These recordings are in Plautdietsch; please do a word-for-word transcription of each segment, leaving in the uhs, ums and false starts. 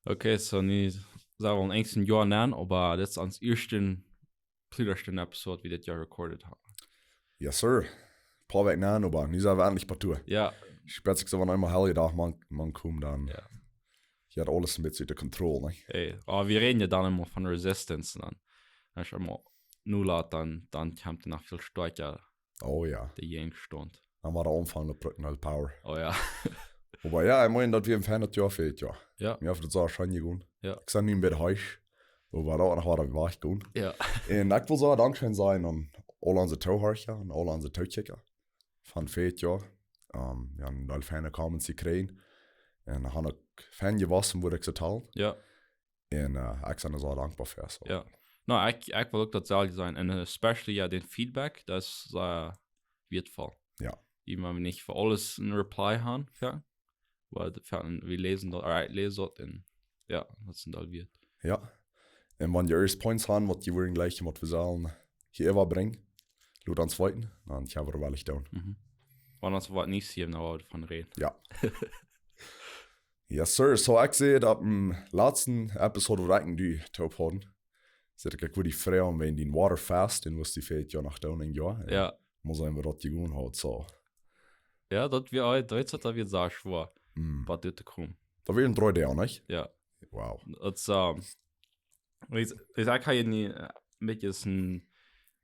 Okay, so nu sent wie aul een Joa nenn, oba dit es ons ieeschte, kjlieneschte Episode, waut wie dit Joa recorded haben. Yes, sir. Poa Wäakj nenn, oba nu sent wie endlich bie Tour. Jo. Spät sikj soo, wan eemol Heljedach mank, mank kjemt, dan jo, jeit aules een bät ut de Kontroll, nä? Hey, oba wie räden jo dan emma von Resistance, dan, wan eena nu lot, dan, dan kjemt hee noch väl stoakja. Oh jo. De Jäajenstaunt. Dan woat hee aunfangen to prucken, aul Power. Oh jo. Oba jo, ekj meen, daut wia een feinet Joa fa dit Joa. Jo. Mie haft daut soo scheen jegonen. Jo. Ekj sie nu een bät heisch. Oba daut noch waut wajch jegonen. Jo. Un ekj well soo dankscheen sajen aun aul onse Toohorcha un aul onse Tookjikja. Von dit Joa. Ähm, wie haben aul feine Comments jekjräajen. Un haben uk fein jewossen, wudd ekj soo talen. Jo. Un, äh, ekj sie soo dankboa fa, soo. Jo. No, ekj, ekj well uk daut selwje sajen. Un especially, jo, dän Feedback, daut es, äh, wieetvoll. Jo. Wie mau nich fa aules een Reply haben, jo. Oba fa, wie läsen daut, alright, läs daut un, jo, daut es dan wieet. Jo. Un wan jie irjent Points haben, waut jie wudden jlikjen, waut wie sellen hia äwabrinjen, lot ons weeten, dan kjenn wie daut wellich doonen. Mhm. Wan ons waut nich siewen, dan woa wie doavon räden. Jo. Yes, sir. So, ekj säd daut em latsten Episode, waut ekj un du toop hauden, säd ekj, ekj wudd die froagen wäajen dän Water Fast, dän wurscht du fa dit Joa noch doonen, jo. Jo. Mott seenen, woo daut jegonen haft, soo. Jo, daut wia, daut wia, daut wia sea schwoa, mm, waut dit to komen. Daut wia een dree Doag, nich? Jo. Wow. Daut es, ähm, ekj, ekj saj, ekj hab hia nie, äh, een bät een,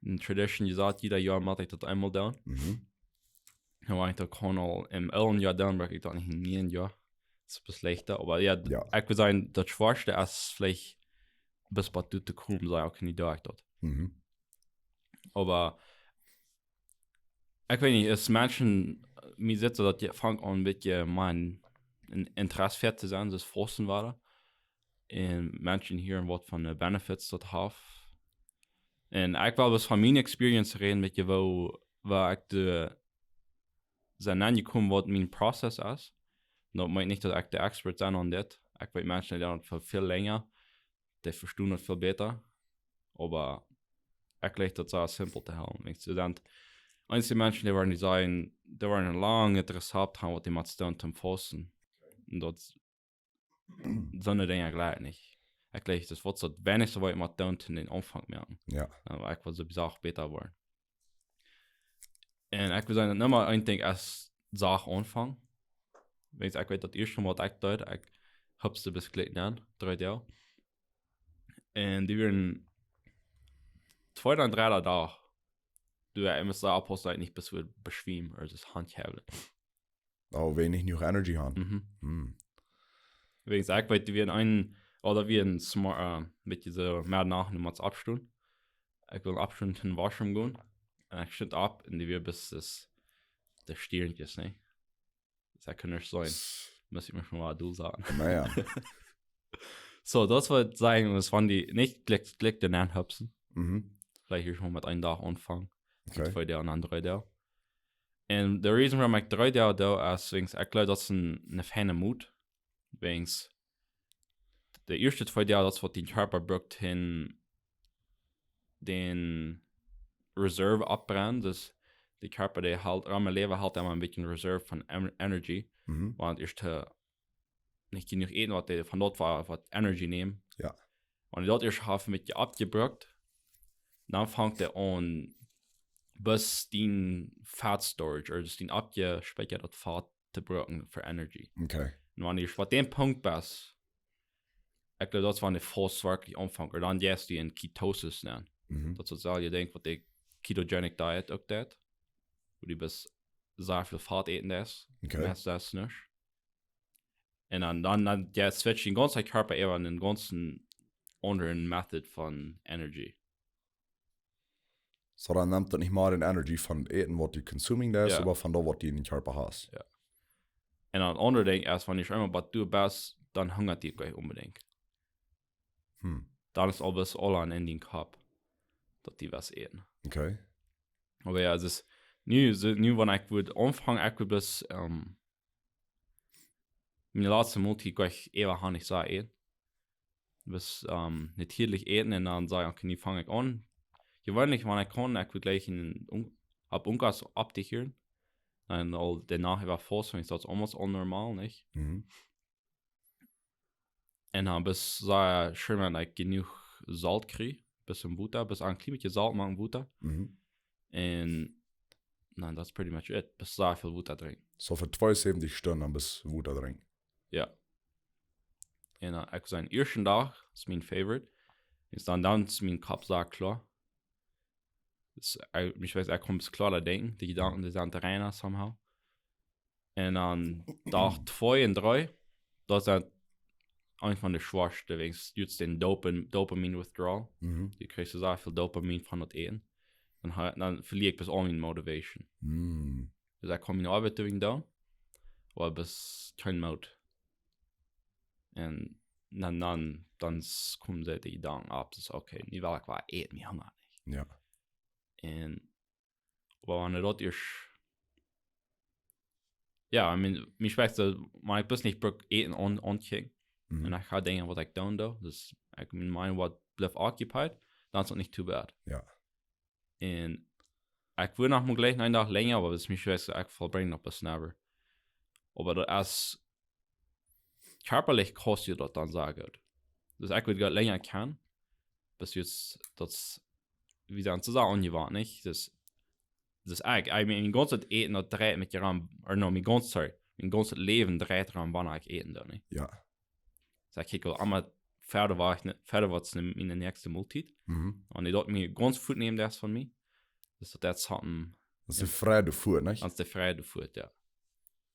een Tradition jesat, jieda Joa mott ekj daut eemol doonen. Mhm. Dan wan ekj daut kaun aul em ellen Joa doonen, bruck ekj daut nich em nieen Joa. Daut es een bät leichta, oba jo, d-, jo, ekj wudd sajen, daut schwoaste es veleicht bat doa to komen, saj ekj, nich doa ekj daut. Mhm. Oba ekj weet nich, es Menschen, mie sitt soo daut je fangt aun een bät mea een Interesse fa to sennen, daut es fausten woaren. Un Menschen hieren waut von de Benefits daut haft. Un ekj well bloos von miene Experience räden, met je woo, woo ekj doa sie aunjekomen, waut mien Prozess es. Daut meent nich daut ekj de Expert sie aun dit. Ekj weet Menschen, dee doonen daut fa väl lenja. Dee vestonen daut väl bäta. Oba ekj jleich daut soo simpel to hoolen. Wan du denkjst, eenje Menschen, dee woaren die sajen, dee woaren een langet Rezept haben, waut dee motten doonen toom fausten. Un daut soone Dinja jlikj ekj nich. Ekj jleich, daut woat soo weinich soo waut motten doonen, toom dän Aunfank moaken. Jo. Dan woa ekj woll soo Sach bäta woaren. Un ekj well sajen, daut noch mau een Dinkj es Sach aunfangen. Wan ekj weet daut ieeschte Mol waut ekj deed, ekj hopst bat jlikj nenn, dree Doag. Un dee wieren tweeda un dredda Dach. Du, ekj mott soo oppaussen, daut ekj nich bat wada beschwiem, ooda daut Haunt haben. Oh, wan ekj nich jenuach Energy haud. Mhm. Hm. Wan ekj weet, wie een, ooda wie een smart, äh, met dise Meddenacht, du motst oppstonen. Ekj wull oppstonen, toom Washroom gonen. Un ekj stunt opp un dee wia bat de Stiernkjes, nä? Daut kaun nich sennen. Mott ekj mie mol waut dol sajen. Na jo. Soo, daut wull sajen, daut wan dee nich jlikj, jlikj doa nenn hopsen. Mhm. Veleicht ieescht mol met een Dach aunfangen. Okay. Twee Doag un dan dree Doag. Un de reason wuarom ekj dree Doag doo, es wäajens ekj jleew daut es een, een feina Mood. Wäajens de ieeschte twee Doag, daut es waut de Kjarpa brukt, om dän Reserve opptobuen. Dus de Kjarpa, dee helt, aum Läwen helt emma een bät Reserve von em-, Energy. Mhm. Wan ieescht, äh, nich jenuach äten, waut dee von doa wa-, waut Energy nämen. Jo. Wan dee daut ieescht haft een bät oppjebrukt, dan fangt dee aun, bat dän Fat Storage, ooda bat dän oppjespieekjaden Fat to brucken fa Energy. Okay. Un wan du bat dän Punkt best, ekj jleew, daut es wan de Fast werkjlich aunfangt, ooda dan jeist du en Ketosis nenn. Mhm. Daut es waut see denkjen, waut de Ketogenic Diet uk deit, wua du bat sea väl Fat äten deist, okay, meist daut nich. Un dan, dan, dan, jo, switcht dien gaunza Kjarpa äwa en gaunz aundre Method von Energy. Soo, dan nemt daut nich mea dän Energy von Äten, waut du consuming deist, jo, oba von daut, waut du en dien Kjarpa hast. Jo. Un een aundret Dinkj es, wan du eemol bat doa best, dan hungat die nich onbedinjt. Hm. Dan es aules aul aun en dien Kopp, daut du waut äten. Okay. Oba jo, daut es, nu, soo, nu, wan ekj wudd aunfangen, ekj wudd bloos, ähm, miene latste Moltiet jlikj ekj äwa nich soo äten. Bloos, ähm, natieelich äten un dan sajen, okay, nu fang ekj aun. Jeweenlich, wan ekj kaun, ekj wudd jlikj en un-, opp unkas opptohieren. Un aul doano äwa fausten, es daut almost aul normal, nich? Mhm. Un dan best du sea schwind, like, jenuach Solt kjrieen, bät Wota, best aun kjlien bät Solt mank Wota. Mhm. Un dan, that's pretty much it. Best du sea väl Wota drinkjen. So fa tweeunsäwentich Stunden dan best du Wota drinkjen. Jo. Un dan, ekj saj, ieeschten Dach es mien favorite. Is dan, dan es mien Kopp sea kloa. Is, ekj, ekj weet, ekj kaun kloara denkjen. De Jedanken, dee sent reina somehow. Un dan Dach twee un dree, daut es eent von de schwoaste, wäajen du hast dän Dopa-, Dopamine Withdrawal. Mhm. Du kjrichst sea väl Dopamine von daut Äten. Dan ha-, dan velia ekj best aul miene Motivation. Mm. Dus ekj kaun miene Oabeit doonen, oba best kjeen Moot. Un dan, dan, dan s-, kjeemen de Jedanken opp, dus okay, nu well ekj waut äten, mie hungat nich. Jo. Un, oba wan daut es, jo, I mean, mie schmakjt daut, wan ekj best nich bruck äten aun, aun King. Mhm. Un ekj ha Dinja waut ekj doonen doo, dus ekj, mien mind waut blift occupied, dan es daut nich too bad. Jo. Un ekj wull noch mau jlikj eenen Dach lenja, oba daut es mie schwoa, ekj vollbrinj noch best never. Oba daut es, kjarpalich kost die daut dan sea goot. Dus ekj wudd goot lenja kjennen, best du daut, wie sent soo sea aunjewant, nich? Dus, dus ekj, ekj, mien gaunzet Äten, daut dreit mie rom, or no, mien gaunzet, sorry, mien gaunzet Läwen dreit rom, wan ekj äten doo, nich? Jo. Dus ekj kjikj aul emma wieda waut, wieda waut es miene näakjste Moltiet. Mhm. Un dee daut mie gaunz väl nämen, daut es von mie. Dus daut, daut es een, Daut es de Freid doafäa, nich? Daut es de Freid doafäa, jo.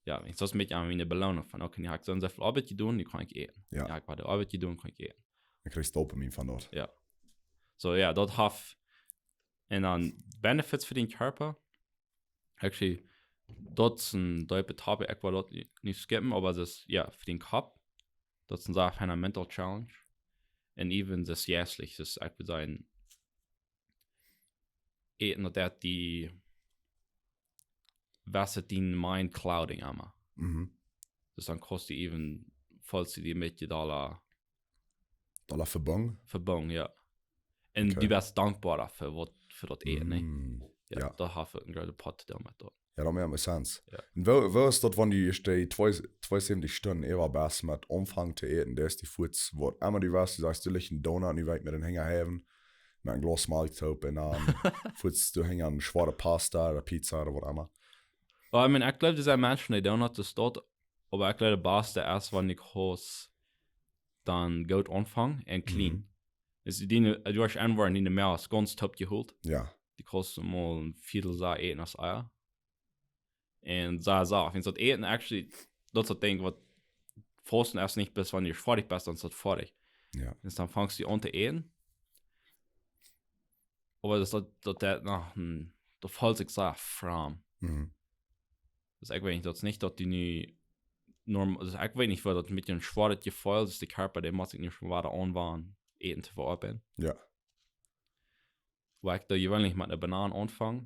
Jo, daut es een bät aun miene Beloonunk von, okay, nu ha ekj soo un soo väl Oabeit jedonen, nu kaun ekj äten. Jo. Jo, ekj ha de Oabeit jedonen, kaun ekj äten. Dan kjrichst du Dopamine von daut. So, jo, daut haft, un dan Benefits fa dän Kjarpa. Actually, daut es een deepa topic, ekj well daut nu, nu skippen, oba daut es, jo, fa dän Kopp. Daut es een sea feina mental challenge. Un even daut jeistlich, daut ekj well sajen, äten, daut die, waut dien mind clouding emma. Mhm. Dus dan kaust du even, feelst du die een bät dolla Dolla vebungen? Vebungen, jo. Un Okay. Du best dankboa fa waut, fa daut Äten, nä? Mm, Jo, jo. Daut haft een grootet Poat doamet, jo. Jo, daut moakt mie sense. Jo. Un woo, woo es daut, wan du ieescht dee twee, tweeunsäwentich Stunden äwa best met aunfangen to äten, daut es die fuaz waut emma du west, du sajchst, du lichst een Donut, nu well ekj mie dän hinjahäwen, met een Glas Malkj toop un dan fuaz du hinja eene schwoare Pasta ooda Pizza ooda waut emma. Well, I mean, ekj jleew, doa sent Menschen, dee doonen daut, oba ekj jleew, daut baste es, wan du kaust dan goot aunfangen un clean. Mhm. Dus die, du hast een Woat, dee Moag es gaunz toop jehoolt. Jo. Du kaust mol een Viedel soo äten aus Eier. Un soo, soo, ekj finn daut Äten actually, daut es daut Dinkj waut, fausten es nich bloos wan du foadich best, dan es daut foadich. Jo. Dus dan fangst du aun to äten. Oba daut, daut, daut, daut, no, hm, daut feelt sikj soo fram. Mhm. Dus ekj weet nich, daut es nich daut du nu norm-, dus ekj weet nich, woo daut met een schwoaret Jefeel, dus de Kjarpa, dee mott sikj nu schwoa aunwanen, Äten to veoabeiden. Jo. Wua ekj doo jeweenlich met eene Banaan aunfang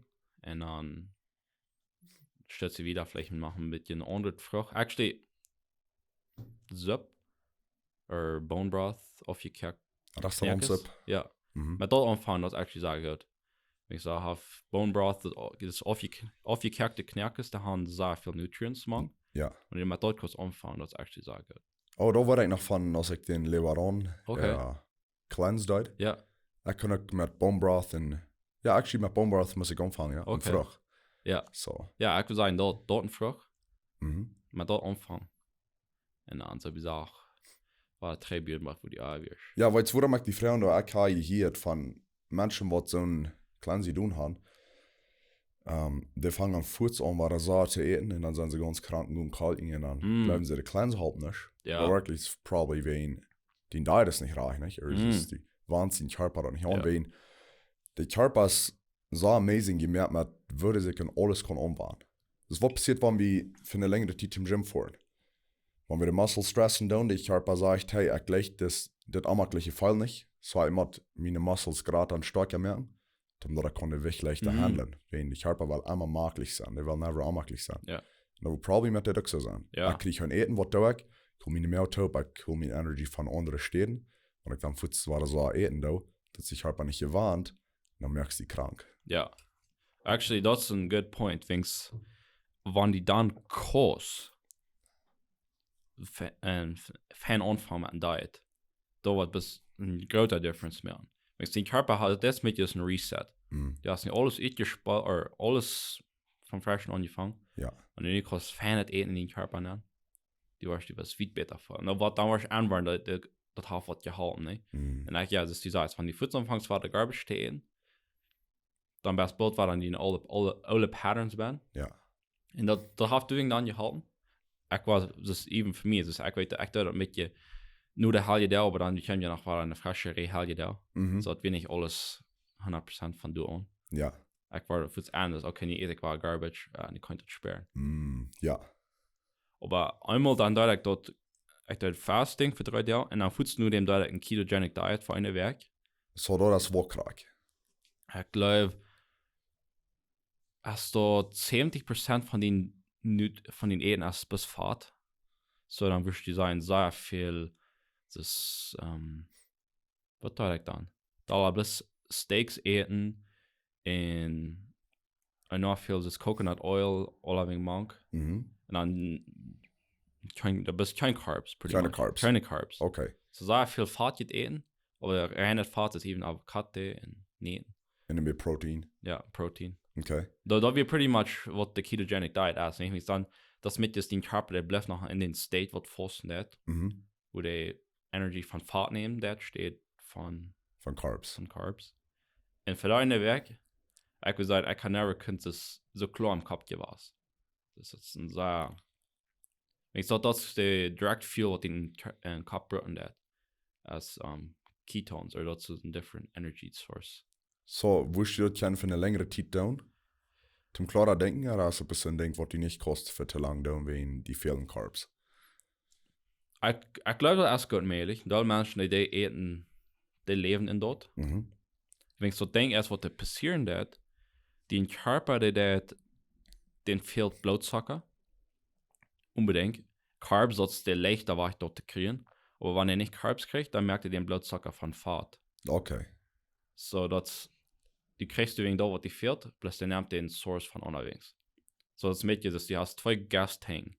un dan steit see wieda veleicht noch een bät aundre Frucht. Actually, Supp or bone broth, aufjekoakt Ah, daut es dan Kjnäakes. Supp. Jo. Mhm. Met daut aunfangen, daut es actually sea goot. Ekj saj, haft bone broth, daut es, daut es aufje-, aufjekoakte Kjnäakes, dee haben sea väl nutrients mank. Jo. Un met daut kaust aunfangen, daut es actually sea goot. Oh, doa weet ekj noch von, aus ekj dän Lebaron, Okay. jo, cleanse deed. Jo. Ekj kunn uk met bone broth un, jo, actually met bone broth must ekj aunfangen, jo. Un Okay. Frucht. Jo. So. Jo, ekj wudd sajen, daut, daut un Frucht. Mhm. Met daut aunfangen. Un dan soo, wie jesajcht, wua daut dree Bieren wia fa dee Eier. Jo, weetst du, wuarom ekj die froag, daut ekj ha jehieet von Menschen waut soon cleanse jedonen haben. Ähm, dee fangen fuaz aun, wada soo to äten un dan sent see gaunz krank un gonen kolkjen un dan Mm. jleewen see, de cleanse halpt nich. Jo. Oba werkjlich es probably wäajen dee Diät es nich rajcht, nich? Ooda Mm. es dee, wans dee Kjarpa daut nich aun, Jo. wäajen de Kjarpa es soo amazing jemoakt met, woo dee sikj aun aules kaun aunwanen. Dus waut passieet, wan wie fa eene lenjre Tiet em Gym foaren? Wan wie de Muscles stressen doonen, de Kjarpa sajcht, hey, ekj jleich dit, dit onjemakjliche Jefeel nich, so ekj mott miene Muscles jrata un stoakja moaken, dan daut ekj kaun de Jewicht leichta Mhm. handlen. Wäajen de Kjarpa well emma maklich sennen, dee well never onmaklich sennen. Jo. Un daut woat probably met dit uk soo sennen. Jo. Ekj kjrie kjeen Äten, waut doo ekj? Ekj hol miene Moot toop, ekj hol miene Energy von aundre Städen. Wan ekj dan fuaz wada soo äten doo, daut sikj Kjarpa nich jewant, dan moakst du die krank. Jo. Actually, that's a good point, wäajen wan du dan kaust, fa-, un f-, fein aunfangen met eene Diät. doa woat best een groota difference moaken. Wiels dien Kjarpa haft, daut es met een reset. Mm. Du hast nu aules utjespolt, ooda aules von fresch aunjefongen. Jo. Un nu kaust du fein daut Äten en dien Kjarpa nämen. Du woascht, du woascht väl bäta feelen. Un waut dan woascht aunwoaren, daut, daut, daut haft waut jeholpen, nä? Mm. Un ekj, jo, daut es dee Sach, wan du fuaz aunfangst, waut de garbage to äten, dan best boolt wada en dee oole, oole, oole patterns bennen. Jo. Un daut, daut haft doa dan jeholpen. Ekj wia, daut es even fa mie, daut ekj weet, ekj deed daut met je, nu de Helje Dach, oba dan kjeem je noch wada een frescha Ree Helje Dach. Mhm. Soo daut wia nich aules hundat Prozent von doa aun. Jo. Ekj wia fuaz aun, daut, okay, nä, ekj wia garbage, äh, un ekj kunn daut spieren. Mm, jo. Oba eemol dan deed ekj daut, ekj deed fasting fa dree Doag un dan fuaz no däm deed ekj een ketogenic diet fa eene Wäakj. Soo, daut es woo krakjt. Ekj jleew, aus du zeventig Prozent von dien Nut-, von dien Äten es best Fat, soo dan wurscht du seenen sea väl, daut, ähm, waut deed ekj dan? Daut wia best Steaks äten un, un noch väl daut coconut oil, oil having monk. Mhm. Un dan kjeen, daut best kjeen carbs, pretty Kjeene much. Carbs. Kjeene carbs. Okay. Soo sea väl Fat äten, oba rein daut Fat es even Avocado un Nä. Un dan mea Protein. Jo, Protein. Okay. Daut, daut wia pretty much waut de ketogenic diet es. Un ekj meen dan, daut met daut dien Kjarpa, dee blift noch en dän State waut Fasten deit, Mhm. wua dee Energie von Fat nämen deit, staut von, Von Carbs. von Carbs. Un fa eene Wäakj, ekj wudd sajen, ekj hab never kunt daut soo kloa em Kopp jewast. Daut es een sea, ekj sach daut es de direct fuel waut en, en Kopp brucken deit. Aus, ähm, ketones, ooda daut es een different energy source. Soo, wurscht du daut kjennen fa eene lenjre Tiet doonen? Toom kloara denkjen, ooda es daut soon Dinkj waut du nich kaust fa too lang doonen wäajen dee väle Carbs? Ekj, ekj jleew daut es goot mäajlich. Väl Menschen dee, dee äten, dee läwen en daut. Mhm. Wan ekj soo denkj, es waut doa passieren deit, dien Kjarpa, dee deit, dän fält Bloodzucker. Onbedinjt. Carbs, daut es de leichta Wajch daut to kjrieen. Oba wan hee nich Carbs kjricht, dan moakt hee dän Bloodzucker von Fat. Okay. Soo daut, du kjrichst doawäajen daut waut die fält, plus du nemst dän Source von unjawäajes. Soo daut es met je, daut du hast twee Gastanks.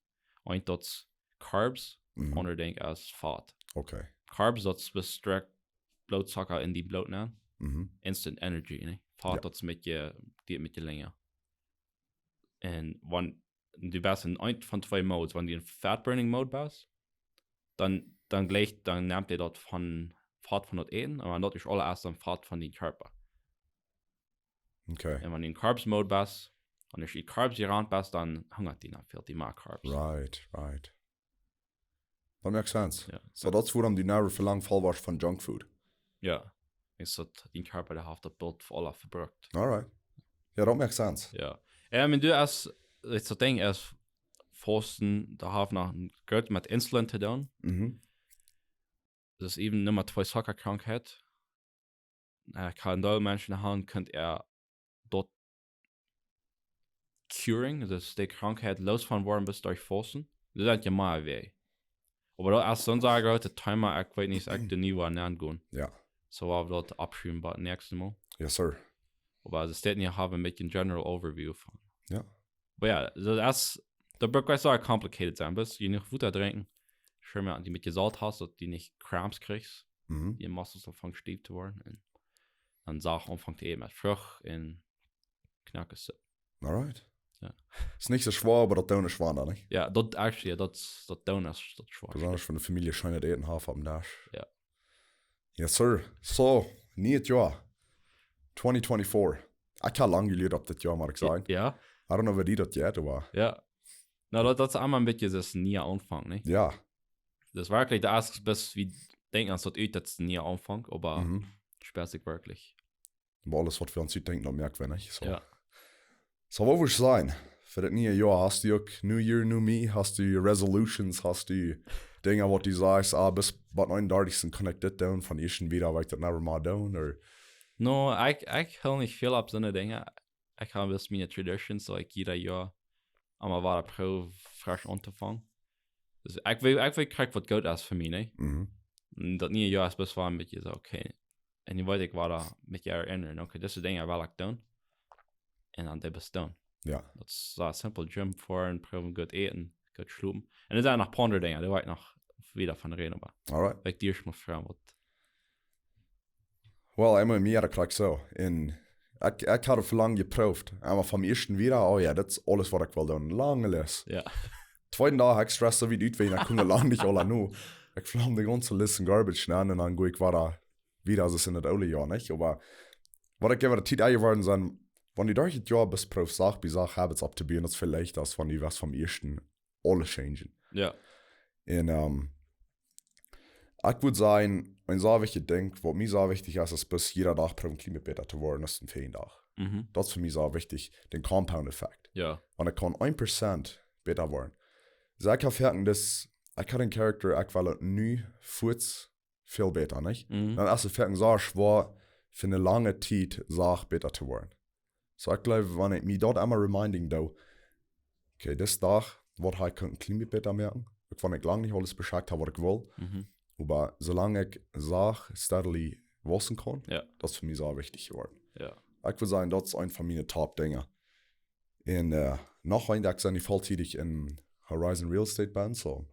Eent daut es Carbs, Mhm. aundre Dinkj es Fat. Okay. Carbs, daut es best direct Bloodzucker en dien Bloot nämen. Mhm. Instant energy, nä? Fat, Jo. daut es met je, dee met je lenja. Un wan du best en eent von twee modes, wan du en fat burning mode best, dan, dan jlikj, dan nemt hee daut von Fat von daut Äten, oba daut es aules dan Fat von dien Kjarpa. Okay. Un wan du en Carbs mode best, wan du Carbs jerant best, dan hungat die, dan fält die mea Carbs. Right, right. That makes sense. Jo. Soo, daut es wuarom du never fa lang voll woascht von Junk Food. Jo. Es daut, dien Kjarpa, dee haft daut Bloot fa aula vebrukt. Alright. Jo, that makes sense. Jo. Jo, ekj meen, du hast, daut Dinkj es, Fasten, daut haft noch een groot met Insulin to doonen. Mhm. Daut es even Numma twee Zuckerkrankheit. Äh, kaun doa Menschen haben, kunt äa daut curing, daut es dee Krankheit loos von woaren best derch Fasten. Daut es je mea wee. Oba daut es soon sea grootet Thema, ekj weet nich, ekj doo nich wua aungonen. Jo. Soo woa wie daut aufschuwen bat näakjstet Mol. Yes, sir. Oba daut es nu, hab wie een bät een general overview von. Jo. Oba jo, daut es, daut brukt nich soo complicated sennen. Bloos jenuach Wota drinkjen. Scheen moaken, daut du met je Solt hast, daut du nich Cramps kjrichst. Mhm. Dien Muscles aunfangen stiew to woaren. Un dan Sachen aunfangen to äten met Frucht un Knackesupp. Alright. Jo. Es nich soo schwoa, oba daut doonen es schwoa, nich? Jo, daut actually, jo, daut, daut doonen es, daut es schwoa. Besondasch wan de Famielje scheen daut Äten haft oppem Desch. Jo. Yes, sir. Soo, nieet Joa. Twenty twenty-four. Ekj hab lang jelieet opp dit Joa, mott ekj sajen. Jo. I don't know woo die daut jeit, oba Jo. Na, daut, daut es emol een bät daut niee Aunfank, nä? jo. Daut es werkjlich, daut es, best wie denkjen, aus daut ut, daut es een niee Aunfank, oba Mhm. spieet sikj werkjlich. Oba aules waut wie ons utdenkjen, daut moak wie nich. Soo. Jo. Soo, waut wudd ekj sajen? Fa daut niee Joa, hast du uk New Year, New Me, hast du Resolutions, hast du Dinja waut du sajchst, ah, bes, bie eenundartichsten kaun ekj dit doonen, von ieeschten wada woa ekj daut never mea doonen, ooda? No, ekj, ekj hool nich väl opp soone Dinja. Ekj hab best miene Traditions, soo ekj jiedet Joa emol wada proow fresch auntofangen. Dus ekj weet, ekj weet krakjt waut goot es fa mie, nä? Mhm. Un daut niee Joa es best wada een bät soo, okay. Un nu weet ekj wada met je erinnern, okay, dise Dinja well ekj doonen. Un dan dee best doonen. Jo. Daut es soo simpel, Gym foaren, proowen goot äten, goot schlopen. Un doa sent noch poa aundre Dinja, doa woa ekj noch wada von räden, oba Alright. ekj dee ieescht mol froagen, waut, Well, eemol mea, daut kjrieech ekj soo. Un ekj, ekj haud et fa lang jeprooft. Eemol vom ieeschten wada, oh jo, daut es aules waut ekj well doonen. Lange List. Jo. Tweeden Dach, ekj stress soo wiet ut, wiels ekj kunn lang nich aula nu. Ekj flam de gaunze List en garbage nenn un dan go ekj wada, wada aus en daut oole Joa, nich? Oba waut ekj äwa de Tiet enjeworden sie, wan du derch daut Joa best, proowst Sach bie Sach habits opptobuen, daut es väl leichta aus wan du west vom ieeschten aules changen. Jo. Un, ähm, ekj wudd sajen, een sea wichtjet Dinkj, waut mie sea wichtich es, es bloos jieda Dach proowen kjlien bät bäta to woaren aus dän väajen Dach. Mhm. Daut es fa mie sea wichtich, dän Compound Effect. Jo. Wan ekj kaun een Prozent bäta woaren. Soo, ekj hab foaken daut, ekj hab een Character, ekj well et nu fuaz väl bäta, nich? Mhm. Dan es et foaken sea schwoa, fa eene lange Tiet Sach bäta to woaren. Soo, ekj jleew, wan ekj mie daut emma reminding doo, okay, dis Dach, waut hab ekj kunt kjlien bät bäta moaken? Uk wan ekj lang nich aules beschekjt hab, waut ekj well. Mhm. Oba soo lang ekj Sach steadily wausen kaun, Jo. daut es fa mie sea wichtich jeworden. Jo. Ekj wudd sajen, daut es eent von miene Top Dinja. Un, äh, noch een, daut ekj sie nu volltiedich en Horizon Real Estate bie, soo.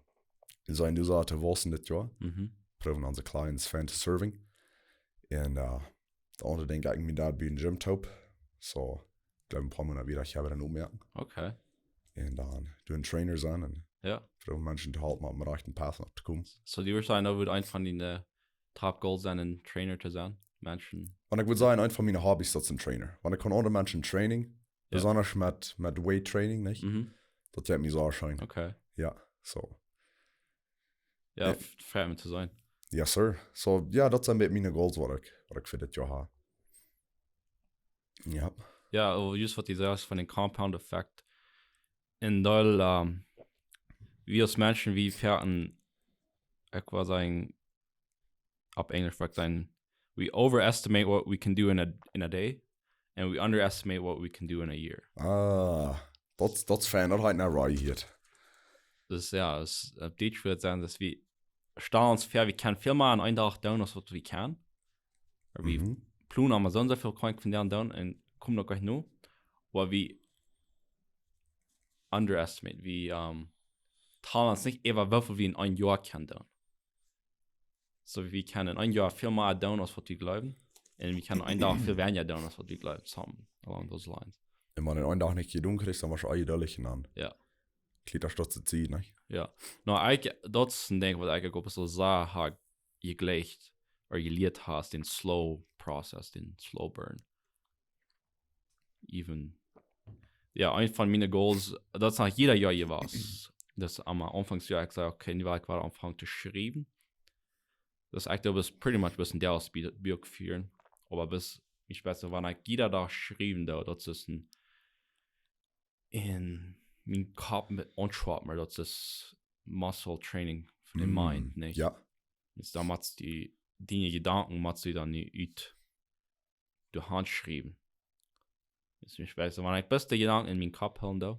Wie sent doa soo to wausen dit Joa. Mhm. Proowen onse Clients fein to serving. Un, äh, daut aundre Dinkj, ekj meen, daut bie een Gym toop. Soo, ekj jleew, een poa Moonat wada, ekj hab et dan opmoaken. Okay. Un dan doo een Trainer sennen un Jo. proowen Menschen to halpen, opp dän rajchten Path opptokomen. Soo, du wurscht sajen, daut wudd eent von diene, äh, Top Goals sennen, een Trainer to sennen? Menschen? Wan ekj wudd sajen, eent von miene Hobbies, daut es een Trainer. Wan ekj kaun aundre Menschen training, Jo. besonda met, met Weight Training, nich? Mhm. Daut jeit mie soo scheen. Okay. Jo, soo. Jo, Jo. f-, freit mie to seenen. Yes, sir. Soo, jo, daut sent een bät miene Goals, waut ekj, waut ekj fa dit Joa hab. Jo. Jo, oba just waut du sajchst von dän Compound Effect. En Deel, ähm, wie aus Menschen, wie foaken, ekj wudd sajen, opp Enjlisch wudd ekj sajen, we overestimate what we can do in a, in a day, and we underestimate what we can do in a year. Ah, daut, daut es fein, daut hab ekj noch nie jehieet. Dus jo, es, opp Dietsch wudd sajen, daut wie stalen ons väa, wie kjennen väl mea en eenen Dach doonen aus waut wie kjennen. Oba wie Mhm. plonen emma soo un soo väl kaun ekj vondoag doonen un komen noch nich no. Oba wie underestimate, wie, ähm, talen ons nich äwa woo väl wie en een Joa kjennen doonen. Soo, wie kjennen en een Joa väl mea doonen aus waut wie jleewen. Un wie kjennen en een Dach väl weinja doonen aus waut wie jleewen. Something along those lines. Un wan du en een Dach nich jedonen kjrichst, dan woascht du aul jeduldich un dan Jo. kjrichst du daut to seenen, nich? Jo. Nu, ekj, daut es een Dinkj waut ekj uk opp soo sea hab jejleeft, ooda jelieet hab, dän slow process, dän slow burn. Even. Jo, eent von miene Goals, daut es noch jieda Joa jewast. Daut es aum Aunfank, jo, ekj säd, okay, nu well ekj wada aunfangen to schriewen. Daut ekj doa best pretty much best een Deel aus Bie-, Buak fieren. Oba best, ekj weet, wan ekj jieda Dach schriewen doo, daut es een, en mienen Kopp met aunschaufen, daut es muscle training en Mm, mind, nich? Jo. Dus dan motst du diene Jedanken, motst du dan nu ut de Haunt schriewen. Dus ekj weet, wan ekj best de Jedanken en mienen Kopp hoolen doo,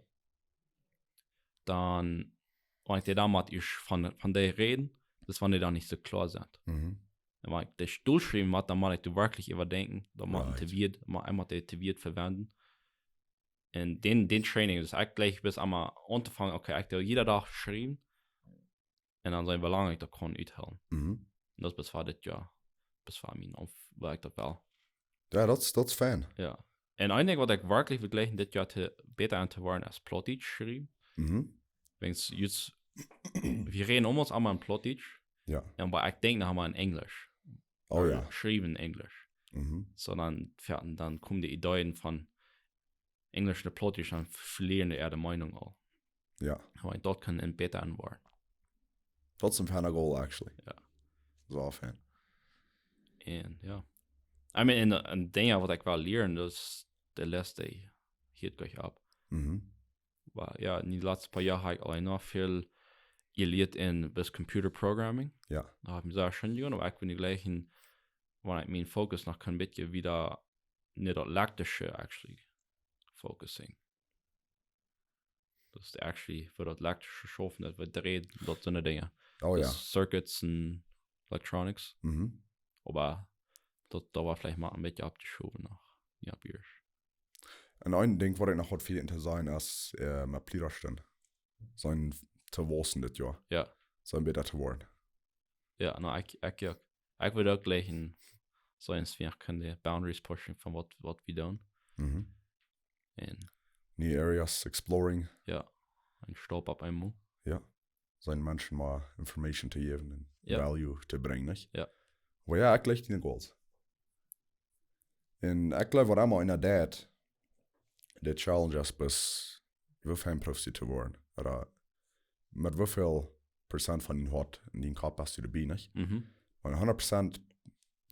dan, wan ekj dee dan mott ieescht von, von dee räden, daut es wan dee dan nich soo kloa sent. Mhm. Un wan ekj dee dolschriewen mott, dan mott ekj doa werkjlich äwa denkjen, dan mott ekj Right. to Wieed, mott, mott ekj to Wieed vewenden. Un dän, dän Training, dus ekj jlikj best emma auntofangen, okay, ekj doo jieda Dach schriewen. Un dan seenen woo lang ekj daut kaun uthoolen. Mhm. Un daut es best fa dit Joa. Best fa mie, of woo ekj daut well. Jo, daut es, daut es fein. Jo. Un een Dinkj waut ekj werkjlich well jlikjen dit Joa to, bäta aun to woaren es Plautdietsch schriewen. Mhm. Wiels just, wie räden aulmols emma en Plautdietsch. Jo. Un oba ekj denkj noch emma en Enjlisch. Oh jo. Schriewen en Enjlisch. Mhm. Soo dan, jo, dan komen de Ideeen von Enjlisch no Plautdietsch, dan velieren dee äare Meinunk aul. Jo. Oba daut kaun een bäta woaren. Daut es een feina Goal, actually. Jo. Soo fein. Un jo. I mean, en, en Dinja waut ekj well lieren, daut es de latste, hieet jlikj opp. Mhm. Oba jo, en de latste poa Joa hab ekj auleen noch väl jelieet en best computer programming. Jo. Daut haft mie sea scheen jedonen, oba ekj well jlikj en, wan ekj mienen Fokus noch kaun een bät wada no daut Elektrische actually focusing. Daut es actually fa daut Elektrische schaufen, daut wie räden, daut soone Dinja. Oh jo. Dus Circuits un Electronics. Mhm. Oba daut, daut woat veleicht mol een bät aufjeschowen noch. Jo, biersch. Un een Dinkj waut ekj noch waut väl en to seenen es, äh, met Pliedaschten. Seenen to wausen dit Joa. Jo. Seenen bäta to woaren. Jo, nu, ekj, ekj, jo. Ekj well uk jlikj en, Soo es wie kjennen de boundaries pushen von waut, waut wie doonen. Mhm. Un New areas exploring. Jo, een Staup opp eemol. Jo. Sent Menschen mea information to jäwen un Jo. value to brinjen, nich? Jo. Oba jo, ekj jleich diene goals. Un ekj jleew waut emma eena deit, de challenge es bloos, woo väl proofst du to woaren? Ooda met woo väl Prozent von dien Hoat un dien Kopp hast du doabie, nich? Mhm. Wan hundat Prozent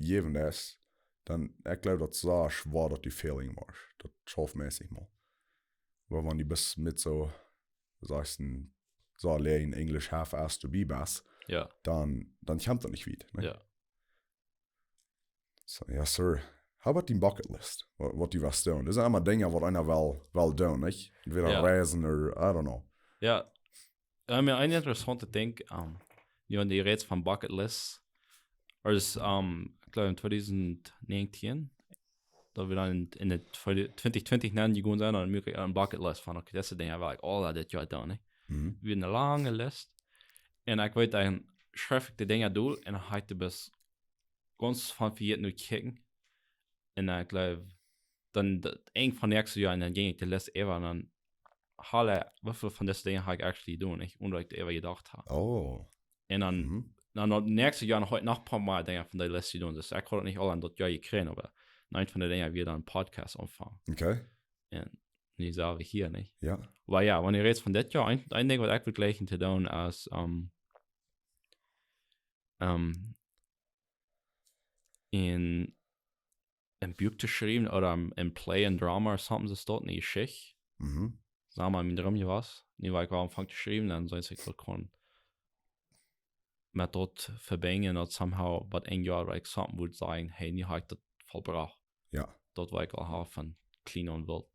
jäwen es, dan, ekj jleew daut es sea schwoa daut du failing woascht. Daut schauft meist nich mol. Oba wan du best met soo, sajchst, soo leicht Englisch half-assed doabie best, Jo. dan, dan kjemt daut nich wiet, nich? Jo. So, yes, sir. How about dien bucket list? Waut, waut du west doonen? Daut sent emma Dinja waut eena well, well doonen, nich? Entweder Jo. reisen ooda, I don't know. Jo. Jo, mie een interessauntet Dinkj, ähm, nu wan du rätst von bucket list, es, ähm, ekj jleew en tweedusent näajentieen, daut wie dan en, en de twe-, twintich twintich nenjegonen sent, dan muak ekj een bucket list von, okay, daut sent Dinja waut ekj aul dit Joa doonen, nich? Mhm. Wia eene lange List. Un ekj weet, dan schreef ekj de Dinja derch un dan haud ekj de best gaunz von vejäten no kjikjen. Un ekj jleew, dan daut Enj von näakjstet Joa, un dan jinkj ekj de List äwa un dan, halla, woo väl von dise Dinja hab ekj actually jedonen, nich? Onen daut ekj doaräwa jedocht hab. Oh. Un dan, Mhm. dan daut näakjste Joa haud ekj noch een poa mea Dinja von de List jedonen. Dus ekj haud daut nich aul en daut Joa jekjräajen, oba eent von de Dinja wia dan Podcast aunfangen. Okay. Un nu sent wie hia, nich? Jo. Oba jo, wan du rätst von dit Joa, een, een Dinkj waut ekj well jlikjen to doonen es, ähm, ähm, en, en Buak to schriewen ooda en, en Play, en Drama ooda something, soo waut, eene Jeschicht. Mhm. Saj mau, mien Droom jewast. Nu wua ekj aul aunfangen to schriewen, dan saj ekj, ekj kaun met daut vebinjen, daut somehow waut een Joa, waut ekj something wudd sajen, hey, nu hab ekj daut vollbrocht. Jo. Daut waut ekj aul hab von kjlien aun well.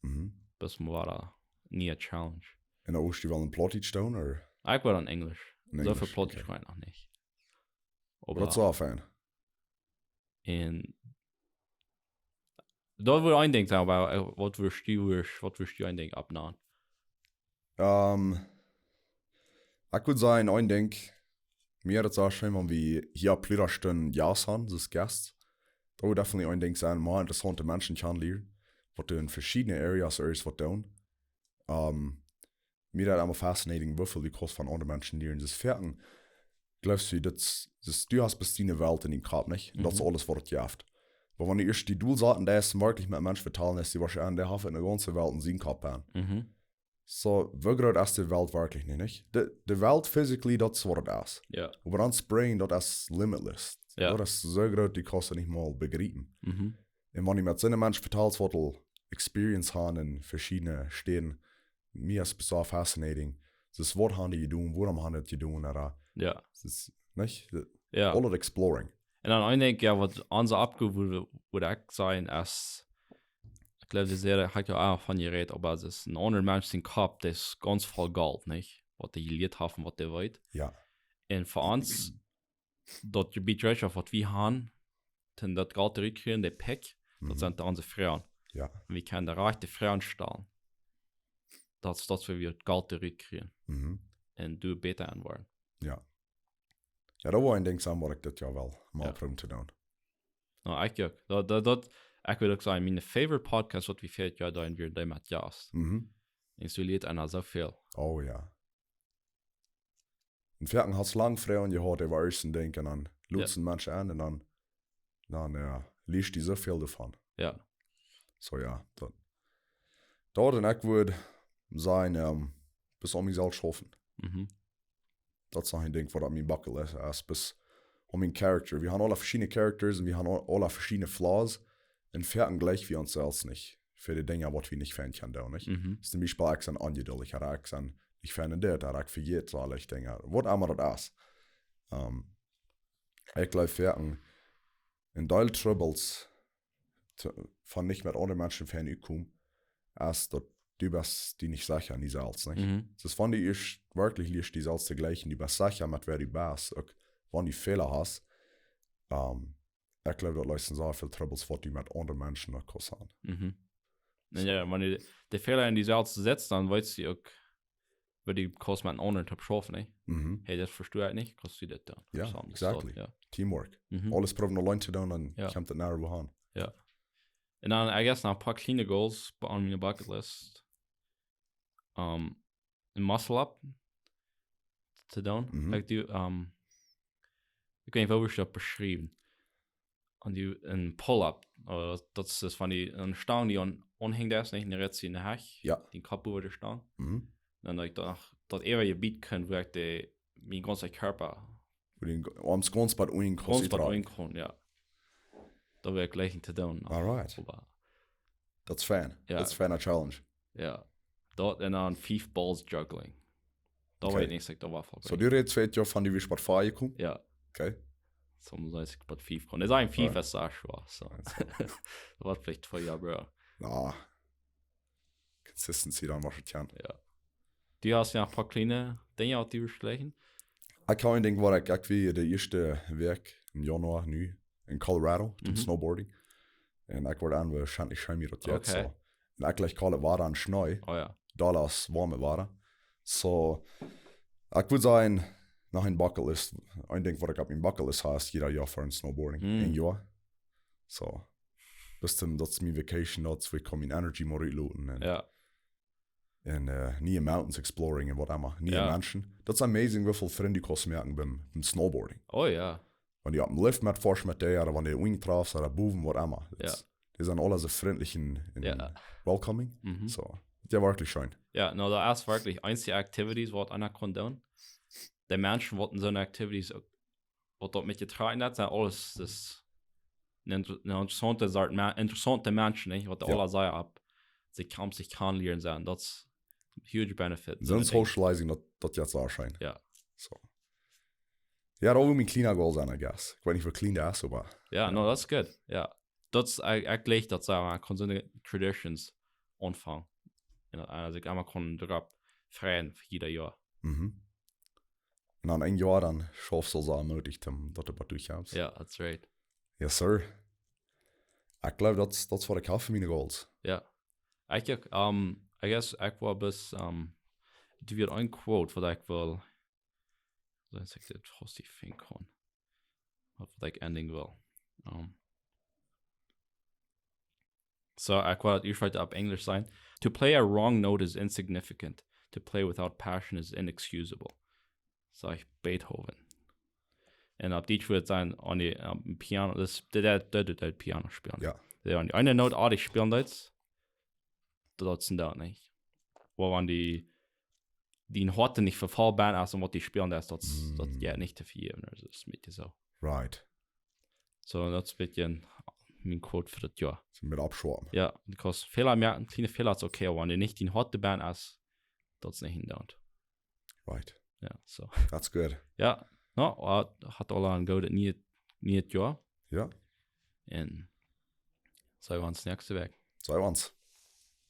Mhm. Bat mau wada eene niee Challenge. Un dan wurscht du well en Plautdietsch doonen, ooda? Ekj wudd en Enjlisch. En Soo väl Enjlisch, Plautdietsch okay. kaun ekj noch nich. Oba daut es uk fein. Un daut wudd een Dinkj sennen, oba, äh, waut wurscht du, wurscht, waut wurscht du een Dinkj oppnämen? Ähm, ekj wudd sajen, een Dinkj, mie daut soo scheen, wan wie hia Plurastund Jast haben, soo aus Gast, daut wudd definitely een Dinkj sennen, mea interessaunte Menschen kjanen lieren, waut en veschiedne Areas, Areas waut doonen. Ähm, mie daut emma fascinating, woo väl du kaust von aundre Menschen lieren. Daut es foaken, jleefst du, daut, daut du hast bloos diene Welt en dien Kopp, nich? Un daut es Mhm. aules waut et jeft. Oba wan du ieescht die Doel saten, daut es werkjlich met Menschen vetalen, es die woarschienlich, dee haft eene gaunze Welt en sienen Kopp aun. Mhm. Soo, woo groot es de Welt werkjlich nich, nich? De, de Welt physically, daut es waut et es. Jo. Oba dan springen, daut es limitless. Jo. Daut es soo groot, du kaust et nich mol bejriepen. Mhm. Un wan du met soone Menschen vetalst, waut aul experience haben en veschiedne Städen, mie es et soo fascinating. Daut es, waut haben dee jedonen, wuarom haben dee daut jedonen, ooda? Jo. Daut es, nich? Jo. All that exploring. Un dan een Dinkj, jo, waut onse Oppgow wudd, wudd ekj sajen, es, ekj jleew, daut es, hab ekj aul von jerät, oba daut es een aundra Mensch sien Kopp, daut es gaunz voll Golt, nich? Waut hee jelieet haft un waut hee weet. Jo. Un fa ons, daut Jebiet Jereetschoft waut wie haben, toom daut Golt trigjkjrieen, de Pick, daut Mhm. sent onse Froagen. Jo. Un wie kjennen de rajchte Froagen stalen. Daut es daut, wua wie daut Golt trigjkjrieen. Mhm. Un doa bäta aun woaren. Jo. Jo, daut wia een Dinkj, waut ekj dit Joa well mol Jo. proowen to doonen. No, ekj uk. Daut, daut, daut, ekj wudd uk sajen, miene favorite Podcast, waut wie fa dit Joa doonen, wia dee met Jast. Mhm. Un soo lieet eena soo väl. Oh jo. Un foaken hast lang Froagen jehieet äwa ieescht een Dinkj un dan Jo. lotst du Menschen aun un dan, dan, jo, lieescht du soo väl doavon. Jo. Soo jo, daut, daut un ekj wudd sajen, ähm, bloos aun mie selfst schaufen. Mhm. Daut es noch een Dinkj waut opp mien bucket list es, es bloos aun mien character. Wie haben aule veschiedne characters un wie haben au-, aule veschiedne flaws. Un foaken jleich wie ons selfst nich fa de Dinja waut wie nich fein kjennen doonen, nich? Mhm. Toom Biespel, ekj sie onjeduldich, ooda ekj sie nich fein en dit, ooda ekj vejät soo leicht Dinja. Waut emma daut es. Ähm, ekj jleew foaken, een Deel Troubles to, von nich met aundre Menschen fein utkomen, es daut du best die nich secha en die selfst, nich? Mhm. Daut es, wan du ieescht werkjlich lieescht die selfst to jlikjen, du best secha met wäa du best, uk wan du Fäla hast, ähm, ekj jleew, daut leest soo väl Troubles waut du met aundre Menschen noch kaust haben. Mhm. Un jo, wan du de Fäla en die selfst sitst, dan weetst du uk, Wua du kaust met een aundren toop schaufen, nä? Mhm. Hey, daut vestoa ekj nich, kaust du daut doonen? Ja, Something, exactly. Ja. Teamwork. Mhm. Aules proowen auleen to doonen, dan Ja. kjemt et nada wua han. En dan, I guess, noch een poa kjliene goals aun miene bucket list. Um, een muscle up to doonen. Mhm. Like, du, um, ekj weet nich, woo wudd ekj daut beschriewen. Un du, een pull-up. Uh, daut, daut es dus von dee, eene Stang, dee aun, aunhenjt, es nich, een Ritz en de Hecht. Ja. Dän Kopp äwa de Stang. Mhm. Dan daut ekj daut noch, daut äwa je beat kaun, wua ekj de, mien gaunza Kjarpa Wua du dän Arm gaunz bat unjen kaust gaunz bat utdrekjen. Unjen kaun, ja. Daut wudd ekj jleichen to doonen. Alright. Oba Daut es fein. Ja. Daut es fein, een Challenge. Ja. Daut en dan fief Balls juggling. Daut Okay. Weet ekj nich, daut wudd waut So, du rätst twee Joa von, du best bat vea jekomen? Ja. Okay. Soms weet ekj bat fief komen. Daut es een fief Ja. es soo schwoa, so. Daut wudd veleicht twee Joa, bro. Na. Consistency dan waut ekj kjan. Ja. Du hast noch een poa kjliene Dinja, waut du veleicht jleichen? Ekj kaun een Dinkj, waut ekj, ekj wia de ieeschte Wäakj em Januar nu en Colorado, toom Mhm. Snowboarding. Un ekj wort aun, woascheinlich scheen mie daut jetzt, Okay. so. Un ekj jlikj kolt Wada un Schnee, Oh ja. dolla aus woamet Wada. So, ekj wudd sajen, noch een bucket list, een Dinkj, waut ekj opp miene bucket list hab, es jieda Joa foaren Snowboarding. Mm. Een Joa. So, daut es dan, daut es miene vacation, daut es, wua ekj kaun miene Energy mea utloten un, Ja. un, äh, niee mountains exploring un waut emma. Niee Ja. Menschen. Daut es amazing, woo väl Frind du kaust moaken biem, biem Snowboarding. Oh ja. Wan du opp een Lift met foascht met dee, ooda wan du unjen trafst, ooda bowen, waut emma. Ja. Daut, dee sent aule soo frindlich un, un Ja. welcoming. Mhm. So, daut es werkjlich scheen. Ja, no, daut es werkjlich eent von de Activities, waut eena kaun doonen. De Menschen, waut en soone Activities uk, waut daut met jetrakjen haft, sent aules, daut es een inter-, een interessaunta Sort Me-, interessaunta Menschen, nich? Waut dee Ja. aule sea opp, see kaun sikj kjanenlieren sennen. Daut es huge benefit. Soon Soon Dinj. Socializing, daut, daut jeit sea scheen. Ja. So. Ja, daut wudd mien kjliena Goal sennen, I guess. Ekj weet nich, woo kjlien daut es, oba Ja, no, daut es good. Ja. Daut es, ekj, ekj jleich daut, saj mau, kaun soone Traditions aunfangen. Un daut eena sikj emma kaun doaropp freien fa jieda Joa. Mhm. Un aun een Joa dan schaufst du soo mootich, daut du waut derchkjemst. Ja, that's right. Yes, sir. Ekj jleew, daut, daut es waut ekj hab fa miene Goals. Ja. Ekj uk, um, I guess, ekj wia bloos, um, doa wia een Quote, waut ekj well, waut ekj dit hostig finjen kaun. Waut, waut ekj ending well. Um, so, ekj well daut ieescht opp Enjlisch sajen. To play a wrong note is insignificant. To play without passion is inexcusable. Sajcht Beethoven. Un opp Dietsch wudd sennen, aun dee, um, Piano, daut, daut, daut, daut, daut Piano spälen. Ja. Dee aun dee eene Noot aundasch spälen deist, daut es daut nich. Oba wan dee, dee Noot nich vefolcht es un waut dee spälen, daut, daut, daut Mm. jeit nich to vejäwen. Aulsoo, daut es een bät soo. Right. So, daut es een bät mien Quote fa daut Joa. Soo met aufschwappen. Ja, because Fäla moaken, kjliene Fäla es okay, oba wan dee nich dee Noot bie es, daut es nich en Noot. Right. Ja, so. That's good. Ja, no, haud, haud aule een goodet nieet, nieet Joa. Ja. Un seenen wie ons näakjste Wäakj. Seenen wie ons.